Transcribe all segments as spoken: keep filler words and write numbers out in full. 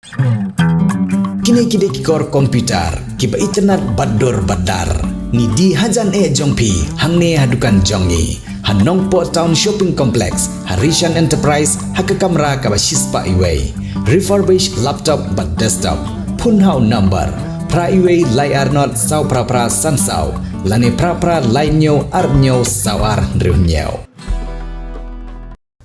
Kine ki dei ki kor computer kiba itynnad bad dur bad dar. Ngi die hajan eh jong phi hangne ha dukan jong ngi ha Nongpoh Town Shopping Complex, ha Rishan Enterprise, ha ka kamra kaba shispah iwei. Refurbished laptop bad desktop. Phone ha u number phra iwei lai ar not saw phra phra san saw lane phra phra lai hynñiew ar hynñiew saw ar hynriew hynñiew.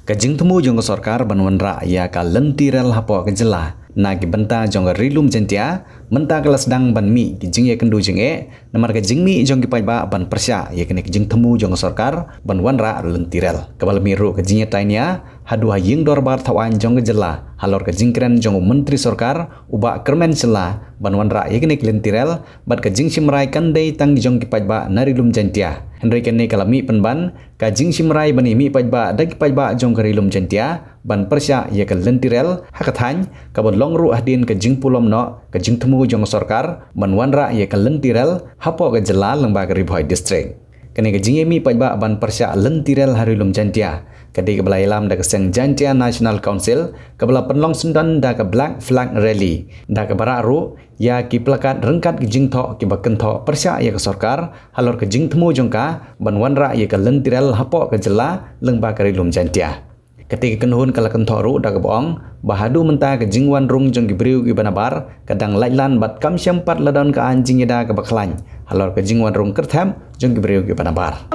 Ka jingthmu jong ka sorkar ban wanrah ïa ka lynti rel hapoh ka jylla na ki bynta jong ka Ri Lum Jaiñtia mynta ka la sdang ban mih ki jingïakynduh jingeh namar ka jingmih jong ki paidbah ban pyrshah ïa kane ka jingthmu jong ka sorkar ban wanrah lynti rel. Kaba la mih ruh ka jingïatai nia haduh ha ïing dorbar thaw aiñ jong ka jylla halor ka jingkren jong u Myntri Sorkar u Bah Kyrmen Shylla ban wanrah ïa kane ka lynti rel bad ka jingshim rai kan dei tang jong ki paidbah na Ri Lum Jaiñtia. Hynrei kane ka la mih pynban ka jingshim rai ban ïa mih paidbah da ki paidbah jong ka Ri Lum Jaiñtia ban pyrshah ïa ka lynti rel ha ka thaiñ kaba long ruh hadien ka jingpulom noh ka jingthmu jong ka sorkar ban wanrah ïa ka lynti rel hapoh ka jylla lyngba ka Ri Bhoi District. Kane ka jingïa mih paidbah ban pyrshah lynti rel ha Ri Lum Jaiñtia ka dei kaba la ïalam da ka seng Jaiñtia National Council kaba la pynlong syndon da ka Black Flag Rally da kaba rah ruh ïa ki plakat ryngkat ki jingthoh kiba kynthoh pyrshah ïa ka sorkar halor ka jingthmu jong ka ban wanrah ïa ka lynti rel hapoh ka jylla lyngba ka Ri Lum Jaiñtia. Kata ka kynhun ka la kynthoh ruh da kaba ong ba haduh mynta ka jingwan rung jong ki briew kiba nabar ka dang laitlan bad kam shym pat la don ka aiñ jingïada kaba khlaiñ halor ka jingwan rung kyrthep jong ki briew kiba nabar.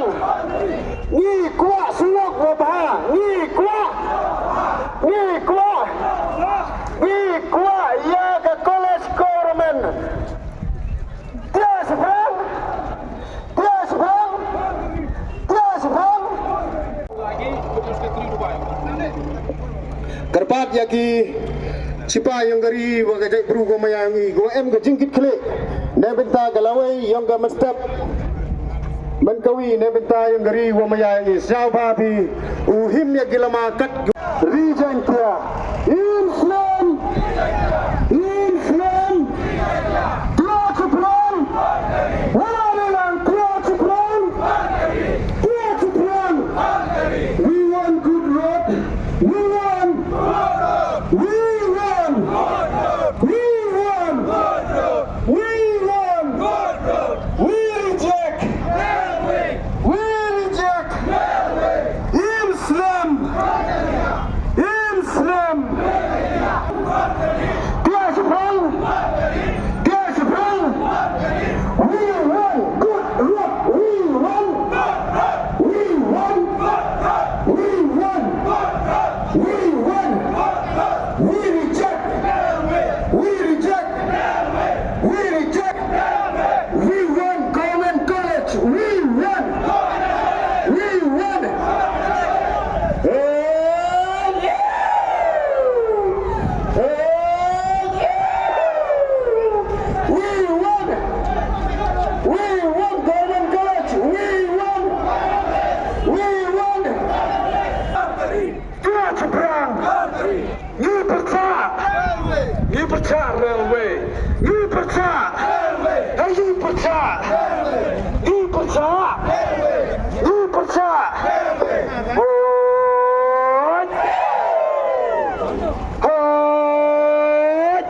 Ngi kwah syllok ba bha, ngi kwah, ngi kwah, ngi kwah ïa ka college government. Tia shipang, tia shipang, tia shipang. Kyrpad ïa ki shipai ïong ka ri wa ka jaitbru ko maya ïong i ko em ka jingkitkhlieh. Ne bynta ka lawei ïong ka mynstep. Mynkawi ne bynta ïong ka ri wa maya ïong i sñiaw ba phi u him ïa ki lama kat. Ri Jaiñtia. Im slem. Im slem. Tia shipang. Wala lang tia shipang. Tia shipang. We want good road. We want. We want. We want. We want. We reject. We reject. Im slem. Im slem. Tia shipang. Tia shipang. We want good road. We want. We want. We want. We want. We reject. We reject. We reject. We want government college. We want. We want. Oh, yeah. Oh, yeah. We want. We want government college. We want. We want. Tia shipang. Ngi pyrshah. Ngi pyrshah railway. Ngi pyrshah. Ngi pyrshah. Ngi pyrshah. Ngi pyrshah. Hooid. Hooid.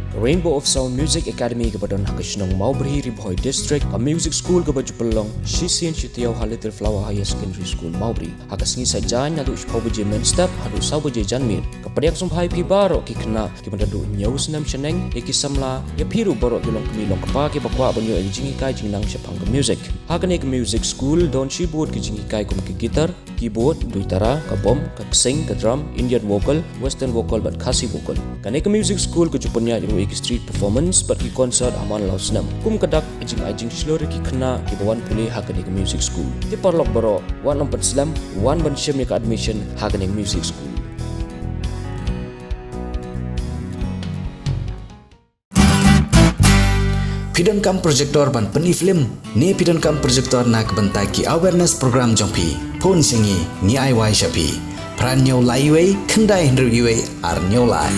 Ka Rainbow of Sound Music Academy kaba don ha ka shnong Mawbri, Ri Bhoi District, ka music school kaba ju pynlong shisien shi taïew ha Little Flower Higher Secondary School, Mawbri. Ha ka sngi Saitjaiñ naduh shiphew baje mynstep haduh saw baje janmiet. Ka pdiang sngewbha ïa phi baroh ki khynnah kiba naduh hynñiew snem shaneng, ïa ki samla, ïa phi ruh baroh ki longkmie longkpa kiba kwah ban ïoh ïa ka jinghikai jingnang shaphang ka music. Ha kane ka music school don shibun ki jinghikai kum ka guitar, keyboard, duitara, ka bom, ka ksing, ka drum, Indian vocal, western vocal bad Khasi vocal. Kane ka music school ka ju pynïaid ruh ïa ki street performance bad ki concert ha man la u snem. Kum ka dak ka jingai jingshlur ïa ki khynnah kiba wan pule ha kane ka music school. Te paralok baroh, wat nym pynslem, wan ban shim ïa ka admission ha kane ka music school. Phi donkam projector ban pyni film ne phi donkam projector na ka bynta ki awareness program jong phi? Phone sha ngi, ngi ai wai sha phi. Phra hynñiew lai wei, khyndai hynriew wei, ar hynñiew lai.